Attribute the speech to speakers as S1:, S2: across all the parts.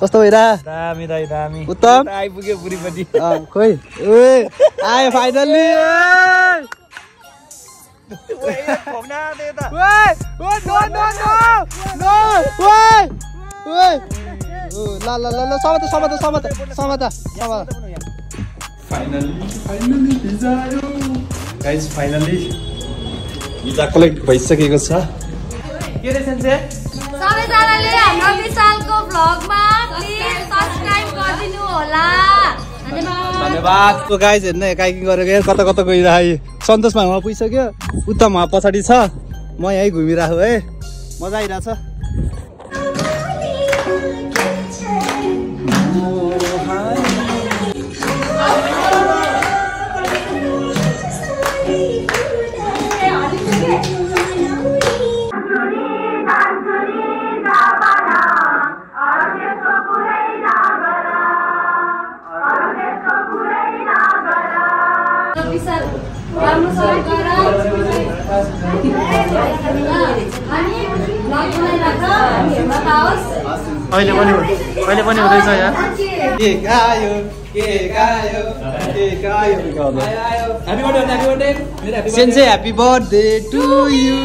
S1: कस्तो भइरा?
S2: दामी दाइ दामी।
S1: उत्तम
S2: आइपुग्यो पुरीपट्टि।
S1: खोइ आयो फाइनल्ली।
S3: फाइनली भिजा कलेक्ट भइसकेको छ।
S1: के रे सेन्से?
S4: सबैजनाले हाम्रो विशालको भ्लगमा प्लिज सब्स्क्राइब गरिदिनु होला।
S1: धन्यवाद। तो गाइज हेर्न काइकिङ गरेको कता कता गइरहे। सन्तोष मामा पुगिसक्यो, उत्तम मामा पछाडि छ, म यहीँ घुमिरहेको है, मजा आइरहेछ।
S2: अहिले पनि हुँदैछ यहाँ।
S1: के गायो सेन्से happy birthday to you.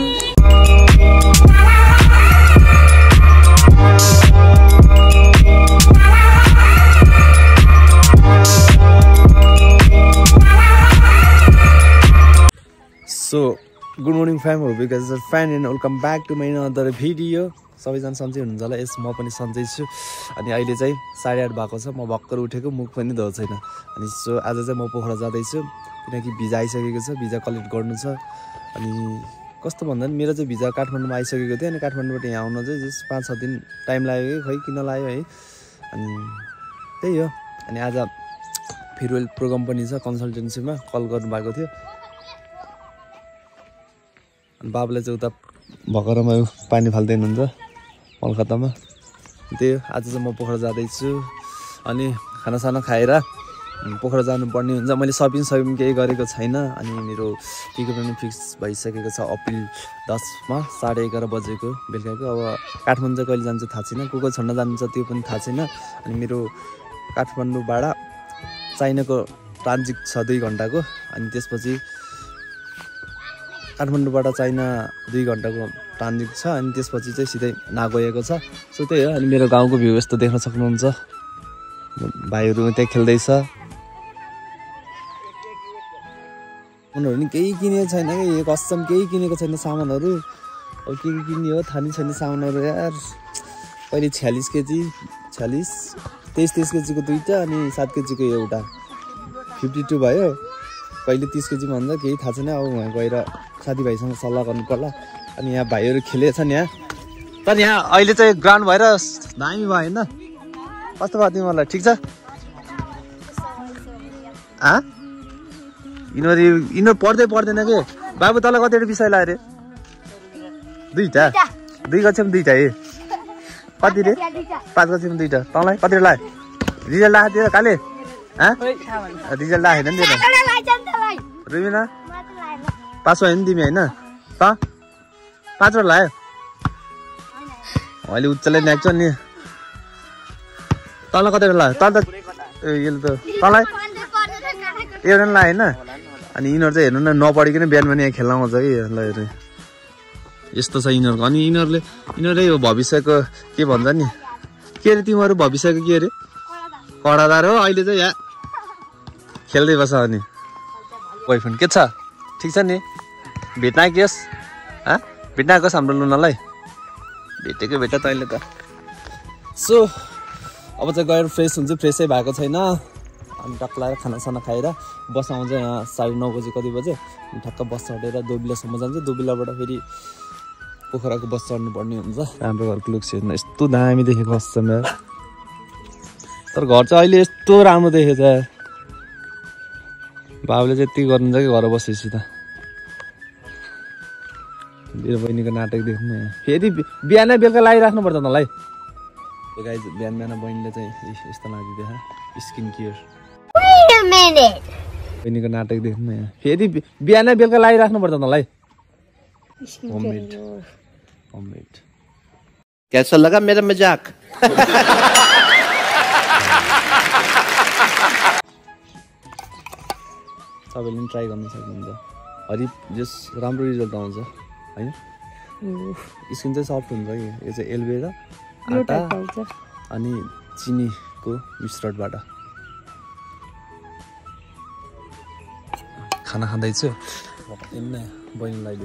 S3: So good morning fam हो because fan and welcome back to my other video. सबैजना सन्चै हुनुहुन्छ होला? यस म पनि सन्चै छु। अनि अहिले चाहिँ 8:30 भएको छ, म भर्खर उठेको, मुख पनि धोएको छैन। अनि सो आज चाहिँ म पोखरा जाँदैछु किनकि भिजा आइसकेको छ, भिजा कलेक्ट गर्नु छ। अनि कस्तो भन्दा नि मेरो चाहिँ भिजा काठमाडौँमा आइसकेको थियो। अनि काठमाडौँबाट यहाँ आउन चाहिँ 5-6 दिन टाइम लाग्यो कि खै किन लाग्यो है। अनि त्यही हो। अनि आज फेयरवेल प्रोग्राम पनि छ, कन्सल्टेन्सीमा कल गर्नुभएको थियो। अनि बाबुले चाहिँ उता भर्खरमा पानी फाल्दै हुनुहुन्छ कलकत्तामा। त्यही हो, आज चाहिँ म पोखरा जाँदैछु। अनि खानासाना खाएर पोखरा जानुपर्ने हुन्छ। मैले सपिङ केही गरेको छैन। अनि मेरो टिकट पनि फिक्स भइसकेको छ अप्रिल 10मा 11:30 बजेको बेलुकाको। अब काठमाडौँ चाहिँ कहिले जान्छ थाहा छैन, को को छोड्न जान्छ त्यो पनि थाहा छैन। अनि मेरो काठमाडौँबाट चाइनाको ट्रान्जिट छ 2 घन्टाको। अनि त्यसपछि काठमाडौँबाट चाइना 2 घन्टाको ट्रान्जिट छ। अनि त्यसपछि चाहिँ सिधै नागोयाको छ। सो त्यही हो। अनि मेरो गाउँको भ्यू यस्तो देख्न सक्नुहुन्छ, भाइहरू त्यहाँ खेल्दैछ। उनीहरू नि केही किनेको छैन कि, कसम केही किनेको छैन सामानहरू। अब के किन्ने हो थाहा नै छैन सामानहरू यार। कहिले 46 केजी 23 केजीको 2टा अनि 7 केजीको एउटा 52 भयो। कहिले 30 केजी भन्छ केही थाहा छैन। अब उहाँ गएर साथीभाइसँग सल्लाह गर्नु पर्ला। अनि यहाँ भाइहरू खेलेछन् यहाँ। तर यहाँ अहिले चाहिँ ग्राउन्ड भएर दामी भयो होइन? कस्तो भयो तिमीहरूलाई? ठिक छ? यिनीहरू पर्दैन के? बाबु तँलाई कतिवटा विषय लाग्यो अरे? 2टा 2 कक्षामा 2टा ए? कति रे? 5 कक्षामा 2टा। तँलाई कतिवटा लाग्यो? रिजल्ट लाग्यो त्यो काले? रिजल्ट लाग्यो नि त्यो रुबिना? पास भयो नि तिमी होइन? त 5वटा लाग्यो? अहिले उच्चले न्याक्छ नि। तँलाई कतिवटा लाग्यो? तँ त यसले त तँलाई एउटा लाग्यो होइन? अनि यिनीहरू चाहिँ हेर्नु न, नपढिकन बिहान पनि यहाँ खेल्न आउँछ कि ल हेर्नु। यस्तो छ यिनीहरूको। अनि यिनीहरू यो भविष्यको के भन्छ नि, के अरे तिमीहरू भविष्यको के अरे? कडादार हो। अहिले चाहिँ यहाँ खेल्दै बस्छ। अनि बोयफ्रेन्ड के छ? ठिक छ नि? भेट्न आइकियोस् भेट्न आएकोस् हाम्रो लुनालाई? भेटेको भेट तैँले त। सो अब चाहिँ गएर फ्रेस हुन्छ, फ्रेसै भएको छैन। अनि टक्क लगाएर खानासाना खाएर बस आउँछ यहाँ 9:30 बजी कति बजे। ठक्क बस चढेर दोबिलासम्म जान्छ। दोबिलाबाट फेरि पोखराको बस चढ्नुपर्ने हुन्छ। हाम्रो घरको लुक्स हेर्नु यस्तो दामी देखेको कसम यार। तर घर चाहिँ अहिले यस्तो राम्रो देखेछ यार। बाबुले चाहिँ यति गर्नुहुन्छ कि घर बसेपछि त। मेरो बहिनीको नाटक देख्नु यहाँ। फेरि बिहान बेलुका लगाइराख्नु पर्छ तँलाई। गाइज बिहान बहिनीले चाहिँ यस्तो लागिदियो स्किन केयर। बहिनीको नाटक देख्नु यहाँ। फेरि बिहान बेलुका लगाइराख्नु पर्छ तँलाई। होममेड
S5: कैसा लगा मेरा मजाक?
S3: सबैले पनि ट्राई गर्न सक्नुहुन्छ हरि जस राम्रो रिजल्ट आउँछ हैन स्किन चाहिँ सफ्ट हुन्छ कि यो चाहिँ एलोभेरा आटा अनि चिनीको मिश्रणबाट खाना खाँदैछु बहिनीलाई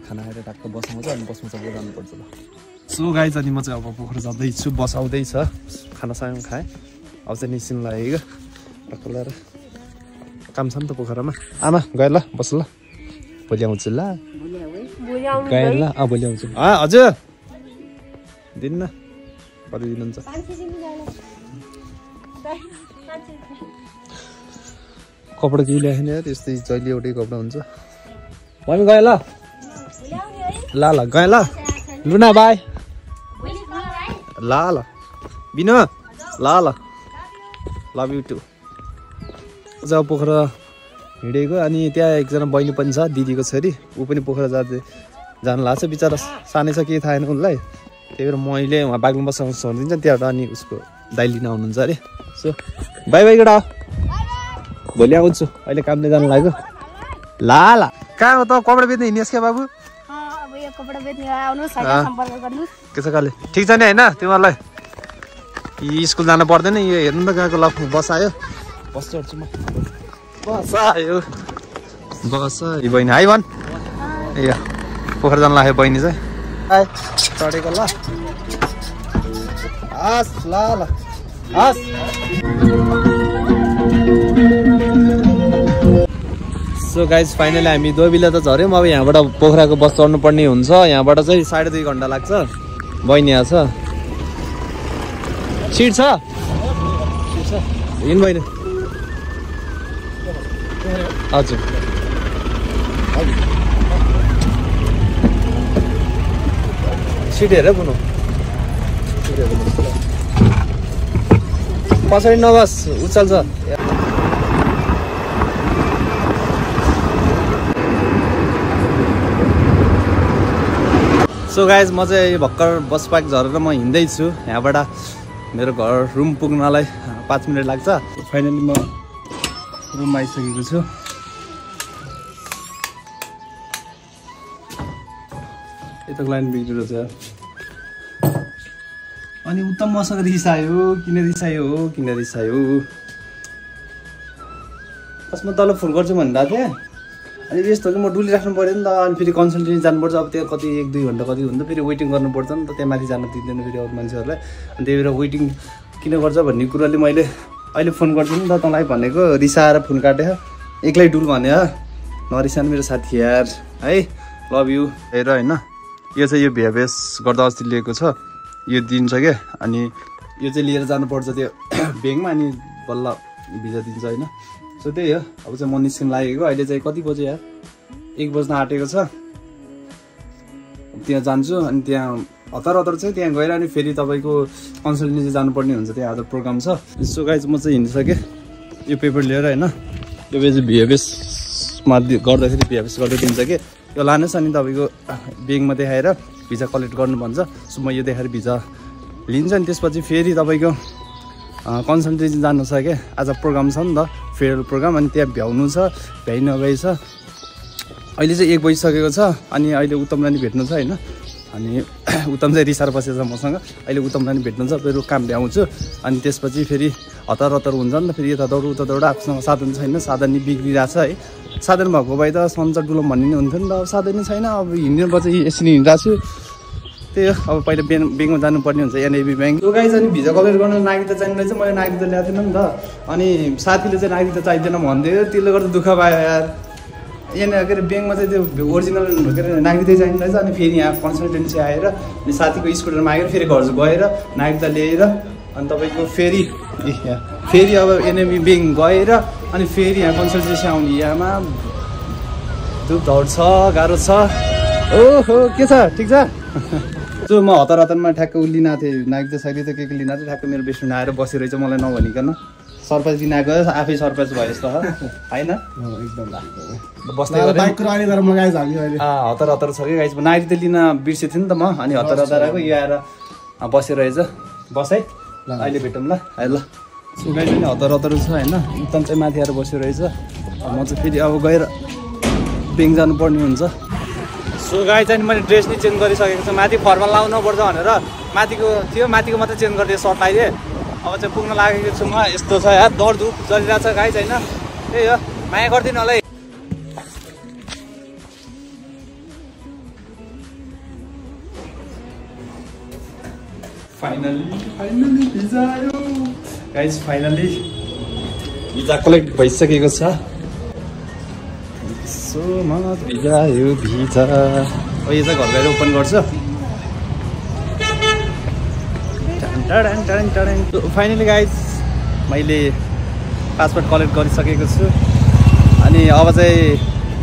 S3: खाना खाएर टक्क बस्नु छ अनि बस्नु सक्दै जानुपर्छ ल सो गाइज अनि म चाहिँ अब पोखरा जाँदैछु बसाउँदैछ खानासँग खाएँ अब चाहिँ निस्किनु लाग्यो टक्क ल्याएर काम छ नि त पोखरामा आमा गएर ल बस ल भोलि आउँछु ल गएर ल भोलि आउँछु हजुर दिन्न कति दिनुहुन्छ कपडा केही ल्याएन यार त्यस्तै जहिले एउटै कपडा हुन्छ मम्मी गयो ल ल ल गयो ल लुना बाई ल ल बिनु ल ल लभ यु टु जब पोखरा हिँडेको अनि त्यहाँ एकजना बहिनी पनि छ दिदीको छोरी ऊ पनि पोखरा जानु लाग्छ बिचरा सानै छ केही थाहा छैन उसलाई त्यही भएर मैले उहाँ बाग्लुङबाट छोडिदिन्छ त्यहाँबाट अनि उसको दाइ लिन आउनुहुन्छ अरे सो बाई बाई केटा भोलि आउँछु अहिले कामले जानु लाग्यो ल ल कहाँ हो त कपडा बेच्ने हिँड्नेस् क्या बाबु के छ काले ठिक छ नि होइन तिमीहरूलाई यी स्कुल जानु पर्दैन यो हेर्नु त गएको ल बस आयो बस चढ्छु म बस आयो बस यी बहिनी हाई भन् ए पोखरा जानु लाग्यो बहिनी चाहिँ हाई चढेको ल हस् ल ल हस् सो गाइज फाइनली हामी दोबिला त झऱ्यौँ अब यहाँबाट पोखराको बस चढ्नु पर्ने हुन्छ यहाँबाट चाहिँ 2.5 घन्टा लाग्छ बहिनी आएको छ सिट छ हिँड्नु बहिनी हजुर सिट हेरेर बुनु पछाडि नबस उचाल्छ सो गाइज म चाहिँ भर्खर बस पार्क झरेर म हिँड्दैछु यहाँबाट मेरो घर रुम पुग्नलाई 5 मिनट लाग्छ फाइनली म रुममा आइसकेको छु यता लाइन बिग्रेको छ अनि उत्तम मसँग रिसायो किन रिसायो फर्स्टमा तल फोन गर्छु भन्दा थिएँ अनि यस्तो कि म डुलिराख्नु पऱ्यो नि त अनि फेरि कन्सल्टेन्सी जानुपर्छ अब त्यो कति 1-2 घन्टा कति हुन्छ फेरि वेटिङ गर्नुपर्छ नि त त्यहाँ माथि जान दिँदैन फेरि अरू मान्छेहरूलाई अनि त्यही भएर वेटिङ किन गर्छ भन्ने कुराले मैले अहिले फोन गर्छु नि त तँलाई भनेको रिसाएर फोन काट्यो एक्लै डुल भने नरिसानु मेरो साथी यार है लभ यु हेर होइन यो चाहिँ यो भ्याभेस गर्दा अस्ति लिएको छ यो दिन्छ क्या अनि यो चाहिँ लिएर जानुपर्छ त्यो ब्याङ्कमा अनि बल्ल भिजा दिन्छ होइन सो त्यही हो अब चाहिँ म निस्किन लागेको अहिले चाहिँ कति बज्यो यार 1 बज्न आँटेको छ त्यहाँ जान्छु अनि त्यहाँ हतार चाहिँ त्यहाँ गएर अनि फेरि तपाईँको कन्सल्टेन्सी जानुपर्ने हुन्छ त्यहाँ आज प्रोग्राम छ सो गाइज म चाहिँ हिँडिसकेँ यो पेपर लिएर होइन यो चाहिँ भ्याभेसमा गर्दाखेरि भ्याभेस गर्दै दिन्छ कि यो लानुहोस् अनि तपाईँको ब्याङ्कमा देखाएर भिजा कलेक्ट गर्नु भन्छ सो म यो देखाएर भिजा लिन्छ अनि त्यसपछि फेरि तपाईँको कन्सल्टेन्सी जानु छ क्या आज प्रोग्राम छ नि त फेयरवेल प्रोग्राम अनि त्यहाँ भ्याउनु छ भ्याइ नभ्याइ छ अहिले चाहिँ 1 बजिसकेको छ अनि अहिले उत्तमलाई नि भेट्नु छ होइन अनि उत्तम चाहिँ रिसाएर बसेको छ मसँग अहिले उत्तमलाई नि भेट्नु छ फेरि काम भ्याउँछु अनि त्यसपछि फेरि हतार हुन्छ नि त फेरि यता दौड उता दौड आफूसँग साधन छैन साधन नि बिग्रिरहेको छ है साधन भएको भए त सन्चर डुलम भन्ने नि हुन्थ्यो नि त अब साधन नै छैन अब हिँड्नुपर्छ यसरी हिँडिरहेको छु त्यही हो अब पहिला ब्याङ्कमा जानुपर्ने हुन्छ एनएबी ब्याङ्क त्यो गाइज अनि भिजा कलेक्ट गर्न नागरिकता चाहिने रहेछ मैले नागरिकता ल्याएको थिएन नि त अनि साथीले चाहिँ नागरिकता चाहिँदैन भन्दै त्यसले गर्दा दुःख पायो यार यहाँ के अरे ब्याङ्कमा चाहिँ त्यो ओरिजिनल के अरे नागरिकता चाहिने रहेछ अनि फेरि यहाँ कन्सल्टेन्सी आएर अनि साथीको स्कुटरमा आएर फेरि घर गएर नागरिकता ल्याएर अनि तपाईँको फेरि अब एनएबी ब्याङ्क गएर अनि फेरि यहाँ कन्सल्टेन्सी आउने यहाँमा धुप धौड छ गाह्रो छ ओहो के छ ठिक छ जो म हतारमा ठ्याक्क लिन आएको थिएँ नागरिकता सागरिकता के लिन आएको थिएँ ठ्याक्क मेरो बेस्ट आएर बसिरहेछ मलाई नभनिकन सरप्राइज दिन आएको आफै सरप्राइज भयो जस्तो होइन एकदम हतार छ कि गाइज नागरिकता लिन बिर्सेको थिएँ नि त म अनि हतार आएको यो आएर
S1: बसिरहेछ बस है अहिले भेटौँ ल ल सुगाइ पनि हतार हतार छ होइन उत्तम चाहिँ माथि आएर बसिरहेछ म चाहिँ फेरि अब गएर ब्याङ्क जानुपर्ने हुन्छ सो गाई चाहिँ मैले ड्रेस नि चेन्ज गरिसकेको छु माथि फर्मल लाउनु पर्छ भनेर माथिको थियो माथिको मात्रै चेन्ज गरिदिएँ सर्ट लगाइदिएँ अब चाहिँ पुग्न लागेको छु म यस्तो छ यार दौडधुप चलिरहेको छ गाई चाहिँ होइन त्यही हो माया गरिदिनु होला है फाइनली भिजा आयो गाइस फाइनली भिजा कलेक्ट भइसकेको छ सो मत भिजा आयो भिजा यो चाहिँ घर गएर ओपन गर्छु फाइनली गाइस मैले पासपोर्ट कलेक्ट गरिसकेको छु अनि अब चाहिँ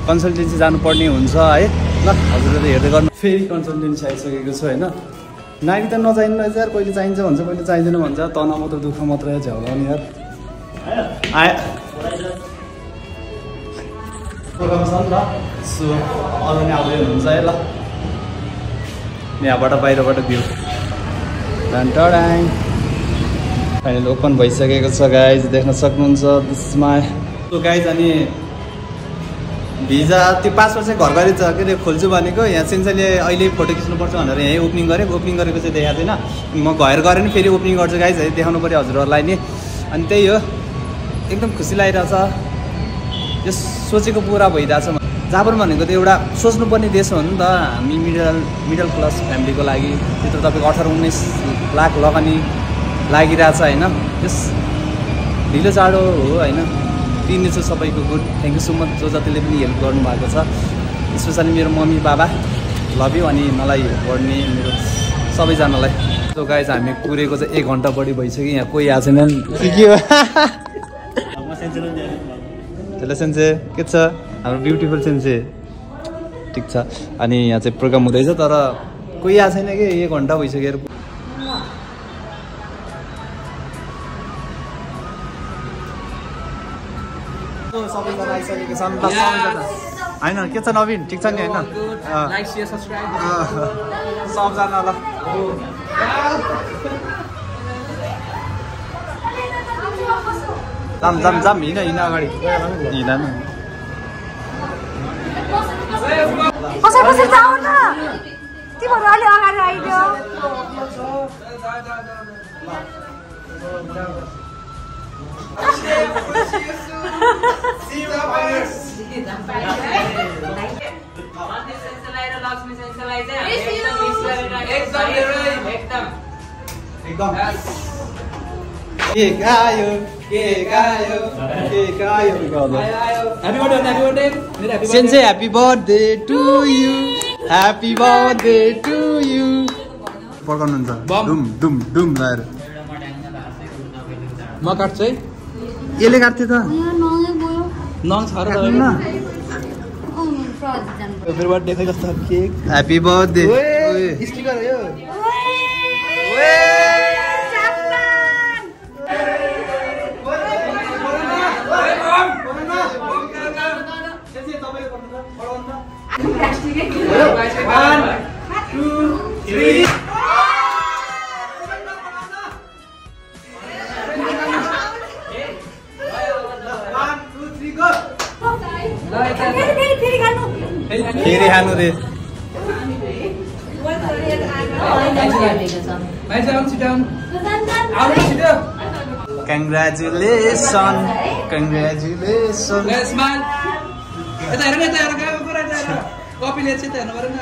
S1: कन्सल्टेन्सी जानुपर्ने हुन्छ है ल हजुरले हेर्दै गर्नु फेरि कन्सल्टेन्सी आइसकेको छु होइन नानी त नचाहिनु रहेछ यार कहिले चाहिन्छ भन्छ कहिले चाहिँदैन भन्छ तन मात्र दुःख मात्र झ्याउलाउने यार आयो प्रोग्राम छ नि त सो अरू नै आउँदै हुनुहुन्छ है ल यहाँबाट बाहिरबाट भ्यू फाइनल ओपन भइसकेको छ गाइज देख्न सक्नुहुन्छ त्यसमा गाइज अनि भिजा त्यो पासपोर्ट चाहिँ घर घरि छ के अरे खोल्छु भनेको यहाँ सिन्सेले अहिले फोटो खिच्नुपर्छ भनेर यहीँ ओपनिङ गरेको चाहिँ देखाएको छैन म घर गएर नि फेरि ओपनिङ गर्छु गाइज है देखाउनु पऱ्यो हजुरहरूलाई नि अनि त्यही हो एकदम खुसी लागिरहेछ यो सोचेको पुरा भइरहेछ जापान भनेको त एउटा सोच्नुपर्ने देश हो नि त हामी मिडल क्लास फ्यामिलीको लागि त्यत्रो तपाईँको 18-19 लाख लगानी लागिरहेछ होइन यस ढिलो चाँडो हो होइन दिनेछु सबैको good thank you so much जो जतिले पनि हेल्प गर्नुभएको छ स्पेसली मेरो मम्मी बाबा लभ यु अनि मलाई हेल्प गर्ने मेरो सबैजनालाई सो गाइज हामी कुरेको चाहिँ 1 घन्टा बढी भइसक्यो यहाँ कोही आएको छैन के हो त्यसलाई सेन्से के छ हाम्रो ब्युटिफुल सेन्से ठिक छ अनि यहाँ चाहिँ प्रोग्राम हुँदैछ तर कोही आएको छैन कि 1 घन्टा भइसक्यो सबैजना आइसकेको छ होइन के छ नवीन ठिक छ नि होइन सबजना ल जाम हिँड अगाडि हिँड Sensei, happy birthday to you. Happy birthday to you. पकाउनुहुन्छ डुम डुम डुम लाएर म काट्छु है यसले काट्थ्यो त नङ छ र फेरि बर्थडे खै कस्तो केक ह्यापी बर्थडे स्टिकर हो यो फेरि खानु रे कङ्ग्रेचुलेसन कङ्ग्रेचुलेसन कपीले चाहिँ हेर्नु परेन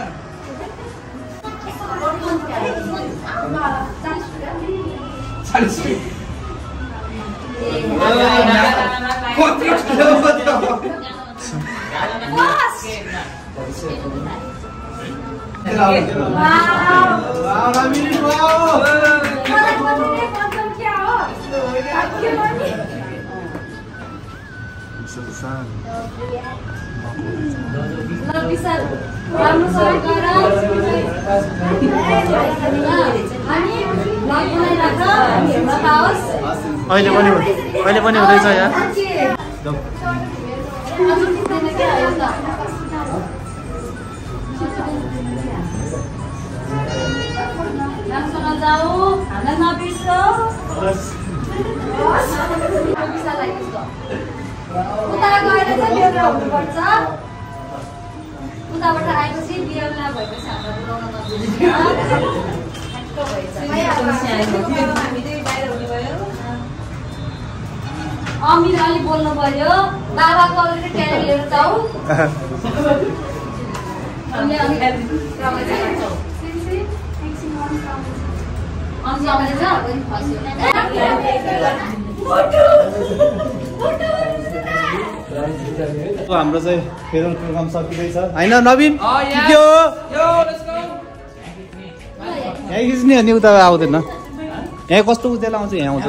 S1: अहिले पनि हुँदैछ यहाँ
S4: जाऊ हामीलाई नबिर्सौ उता गएर चाहिँ बेहुला हुनुपर्छ उताबाट आएपछि बेहुला भएपछि हामीलाई बोलाउन अमिर अलि बोल्नु पर्यो बाबाको अलरेडी ट्यालेन्ट लिएर जाऊ
S1: हाम्रो चाहिँ फेरवेल प्रोग्राम सकिँदैछ होइन नवीन के हो यहाँ खिच्ने अनि उता आउँदैन यहाँ कस्तो उज्यालो आउँछ यहाँ आउँछ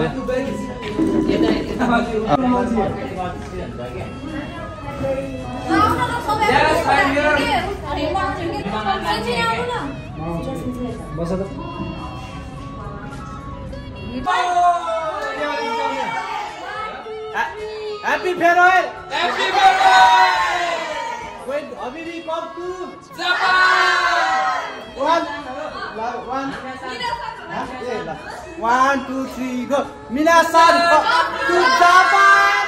S1: बस त Happy farewell! Happy farewell! When Habibi come to Japan! One, two, three, go! Minasan come to Japan!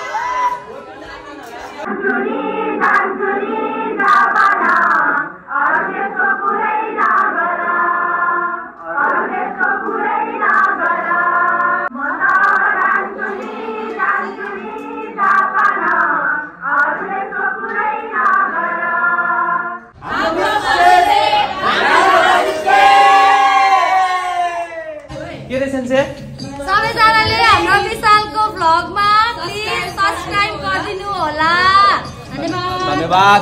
S4: सबैजनाले हाम्रो विशालको भ्लगमा प्लिज सब्स्क्राइब गरिदिनु होला
S1: धन्यवाद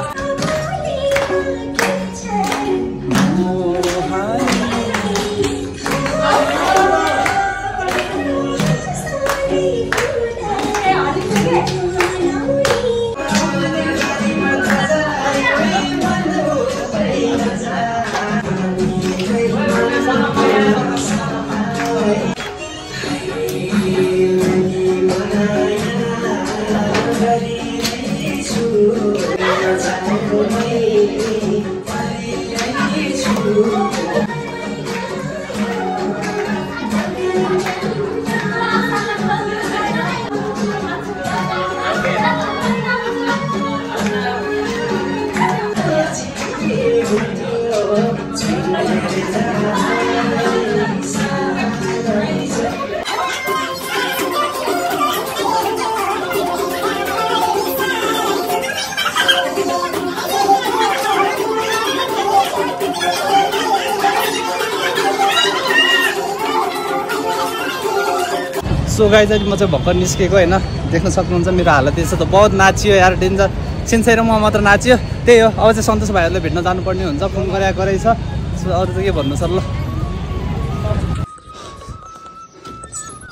S1: सो गाइज अहिले म चाहिँ भर्खर निस्केको होइन देख्न सक्नुहुन्छ मेरो हालत यस्तो त बहुत नाचियो यार डेन्जर सिन्साइ र म मात्र नाच्यो त्यही हो अब चाहिँ सन्तोष भाइहरूले भेट्न जानुपर्ने हुन्छ फोन गरै छ सो अरू चाहिँ के भन्नु सर ल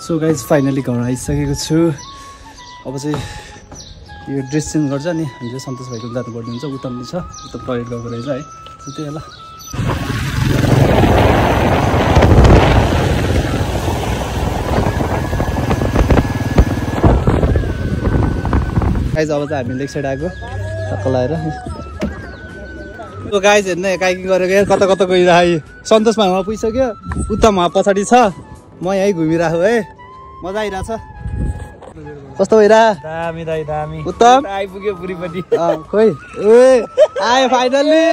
S1: सो गाइज फाइनली घर आइसकेको छु अब चाहिँ यो ड्रेस चेन्ज गर्छ नि हामी चाहिँ सन्तोष भाइको जानुपर्ने हुन्छ उता पनि छ उता टोइलेट गएको रहेछ है सो त्यही होला गाइज अब चाहिँ हामी लेक साइड आएको टक्क लगाएर त्यो गाइज हेर्नु काइकिङ गरेको कता कता गइरह्यो सन्तोष भाइमा पुगिसक्यो उत्तम पछाडि छ म यहीँ घुमिरहेको है मजा आइरहेछ कस्तो भइरह
S2: दामी दाइ दामी
S1: उत्तम
S2: आइपुग्यो पुरीपट्टि
S1: खोइ ए आयो फाइनल्ली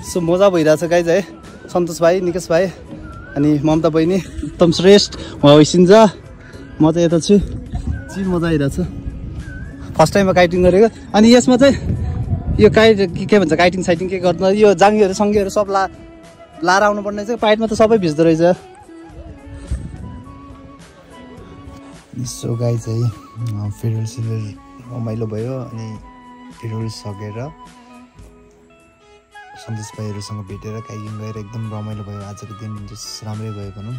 S1: सो मजा भइरहेछ गाइज है सन्तोष भाइ निकेश भाइ अनि ममता बहिनी उत्तम श्रेष्ठ उहाँ होइसिन्छ म चाहिँ यता छु चिज मजा आइरहेछ फर्स्ट टाइममा काइटिङ गरेको अनि यसमा चाहिँ यो काइट के भन्छ काइटिङ साइटिङ के गर्नु यो जाङ्गीहरू सङ्गीहरू सब लाएर आउनु पर्ने चाहिँ पाइटमा त सबै भिज्दो रहेछ सो गाइज है फेयरवेल सेयरवेल रमाइलो भयो अनि फेयरवेल सकेर सन्तोष भाइहरूसँग भेटेर काइकिङ गएर एकदम रमाइलो भयो आजको दिन जस राम्रै भयो भनौँ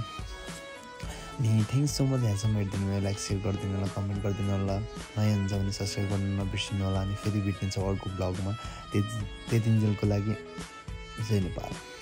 S1: अनि थ्याङ्क सो मच यहाँसम्म हेरिदिनु भयो लाइक सेयर गरिदिनु होला कमेन्ट गरिदिनु होला नयाँ हुन्छ भने सब्सक्राइब गर्नु नबिर्सिनु होला अनि फेरि भेटिन्छ अर्को ब्लगमा त्यति दिनजेलको लागि जय नेपाल।